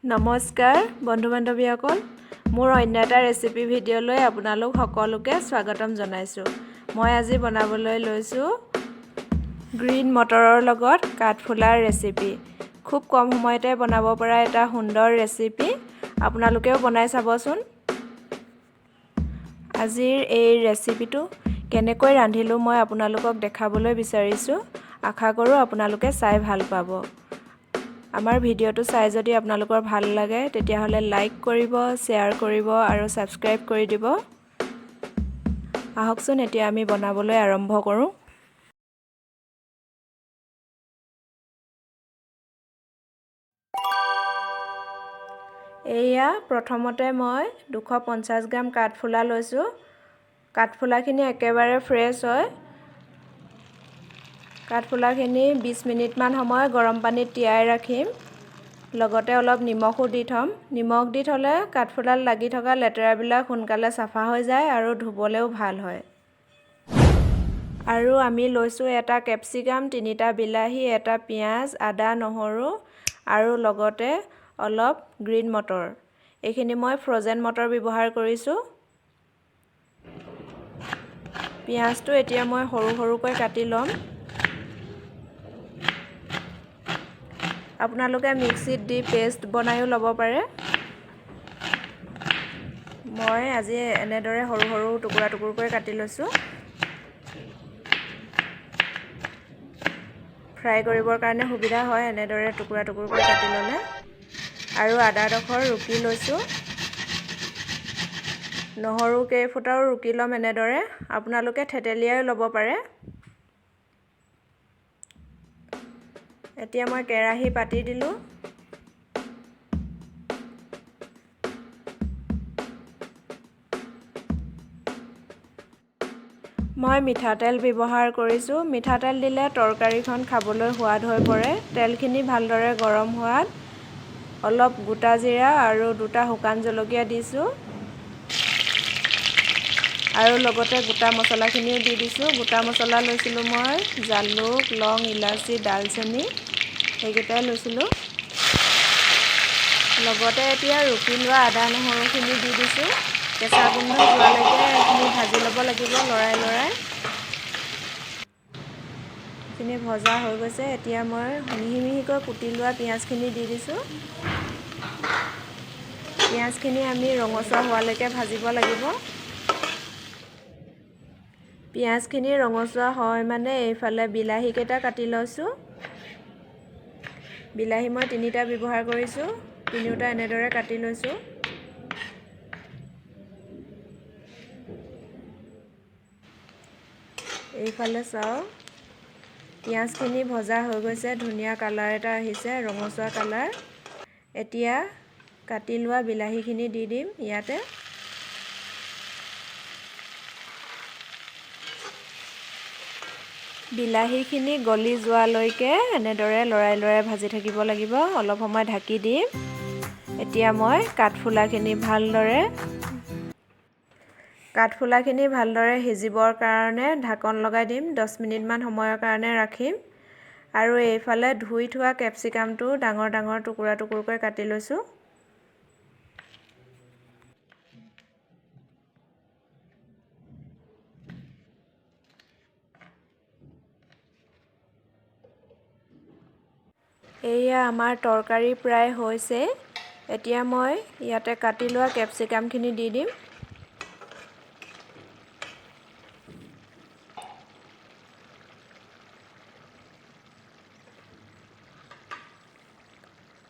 নমস্কাৰ বন্ধু বান্ধৱীসকল, মোৰ অন্য এটা ৰেচিপি ভিডিঅ'লৈ আপোনালোক সকলোকে স্বাগতম জনাইছোঁ। মই আজি বনাবলৈ লৈছোঁ গ্ৰীণ মটৰৰ লগত কাঠফুলাৰ ৰেচিপি। খুব কম সময়তে বনাব পৰা এটা সুন্দৰ ৰেচিপি, আপোনালোকেও বনাই চাবচোন। আজিৰ এই ৰেচিপিটো কেনেকৈ ৰান্ধিলোঁ মই আপোনালোকক দেখাবলৈ বিচাৰিছোঁ। আশা কৰোঁ আপোনালোকে চাই ভাল পাব। আমাৰ ভিডিঅ'টো চাই যদি আপোনালোকৰ ভাল লাগে তেতিয়াহ'লে লাইক কৰিব, শ্বেয়াৰ কৰিব আৰু ছাবস্ক্ৰাইব কৰি দিব। আহকচোন এতিয়া আমি বনাবলৈ আৰম্ভ কৰোঁ। এয়া প্ৰথমতে মই 250 গ্ৰাম কাঠফুলা লৈছোঁ। কাঠফুলাখিনি একেবাৰে ফ্ৰেছ হয়। কাঠফুলাখিনি 20 মিনিটমান সময় গৰম পানীত তিয়াই ৰাখিম। লগতে অলপ নিমখো দি থ'ম। নিমখ দি থ'লে কাঠফুলাত লাগি থকা লেতেৰাবিলাক সোনকালে চাফা হৈ যায় আৰু ধুবলৈও ভাল হয়। আৰু আমি লৈছোঁ এটা কেপচিকাম, 3টা বিলাহী, এটা পিঁয়াজ, আদা, নহৰু আৰু লগতে অলপ গ্ৰীণ মটৰ। এইখিনি মই ফ্ৰ'জেন মটৰ ব্যৱহাৰ কৰিছোঁ। পিঁয়াজটো এতিয়া মই সৰু সৰুকৈ কাটি ল'ম। আপোনালোকে মিক্সিত দি পেষ্ট বনায়ো ল'ব পাৰে। মই আজি এনেদৰে সৰু সৰু টুকুৰা টুকুৰকৈ কাটি লৈছোঁ। ফ্ৰাই কৰিবৰ কাৰণে সুবিধা হয় এনেদৰে টুকুৰা টুকুৰকৈ কাটি ল'লে। আৰু আদাডোখৰ ৰুকি লৈছোঁ। নহৰু কেইফুটাও ৰুকি ল'ম এনেদৰে। আপোনালোকে থেতেলিয়াইও ল'ব পাৰে। এতিয়া মই কেৰাহী পাতি দিলোঁ। মই মিঠাতেল ব্যৱহাৰ কৰিছোঁ। মিঠাতেল দিলে তৰকাৰীখন খাবলৈ সোৱাদ হৈ পৰে। তেলখিনি ভালদৰে গৰম হোৱাত অলপ গোটা জিৰা আৰু 2টা শুকান জলকীয়া দিছোঁ আৰু লগতে গোটা মছলাখিনিও দি দিছোঁ। গোটা মছলা লৈছিলোঁ মই জালুক, লং, ইলাচি, ডালচেনি সেইকেইটাই লৈছিলোঁ। লগতে এতিয়া ৰুকি লোৱা আদা নহৰুখিনি দি দিছোঁ। কেঁচা গোন্ধ যোৱালৈকে এইখিনি ভাজি ল'ব লাগিব লৰাই লৰাই। এইখিনি ভজা হৈ গৈছে। এতিয়া মই মিহি মিহিকৈ কুটি লোৱা পিঁয়াজখিনি দি দিছোঁ। পিঁয়াজখিনি আমি ৰঙচুৱা হোৱালৈকে ভাজিব লাগিব। পিঁয়াজখিনি ৰঙচুৱা হয় মানে এইফালে বিলাহীকেইটা কাটি লৈছোঁ। বিলাহী মই 3টা ব্যৱহাৰ কৰিছোঁ। তিনিওটা এনেদৰে কাটি লৈছোঁ। এইফালে চাওক পিঁয়াজখিনি ভজা হৈ গৈছে, ধুনীয়া কালাৰ এটা আহিছে, ৰঙচুৱা কালাৰ। এতিয়া কাটি লোৱা বিলাহীখিনি দি দিম ইয়াতে। বিলাহীখিনি গলি যোৱালৈকে এনেদৰে লৰাই লৰাই ভাজি থাকিব লাগিব। অলপ সময় ঢাকি দিম। এতিয়া মই কাঠফুলাখিনি ভালদৰে সিজিবৰ কাৰণে ঢাকন লগাই দিম। 10 মিনিটমান সময়ৰ কাৰণে ৰাখিম। আৰু এইফালে ধুই থোৱা কেপচিকামটো ডাঙৰ ডাঙৰ টুকুৰা টুকুৰকৈ কাটি লৈছোঁ। এয়া আমাৰ তৰকাৰী প্ৰায় হৈছে। এতিয়া মই ইয়াতে কাটি লোৱা কেপচিকামখিনি দি দিম।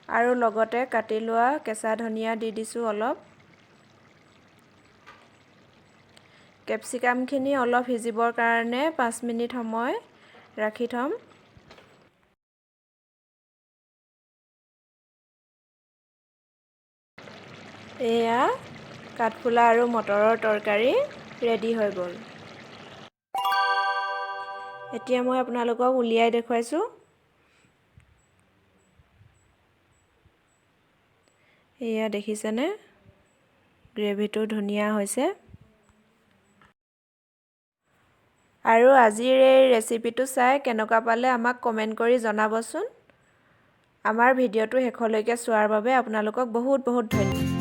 আৰু লগতে কাটি লোৱা কেঁচা ধনিয়া দি দিছোঁ অলপ। কেপচিকামখিনি অলপ সিজিবৰ কাৰণে 5 মিনিট সময় ৰাখি থ'ম। এয়া কাঠফুলা আৰু মটৰৰ তৰকাৰী ৰেডি হৈ গ'ল। এতিয়া মই আপোনালোকক উলিয়াই দেখুৱাইছোঁ। এয়া দেখিছেনে, গ্ৰেভিটো ধুনীয়া হৈছে। আৰু আজিৰ এই ৰেচিপিটো চাই কেনেকুৱা পালে আমাক কমেণ্ট কৰি জনাবচোন। আমাৰ ভিডিঅ'টো শেষলৈকে চোৱাৰ বাবে আপোনালোকক বহুত বহুত ধন্যবাদ।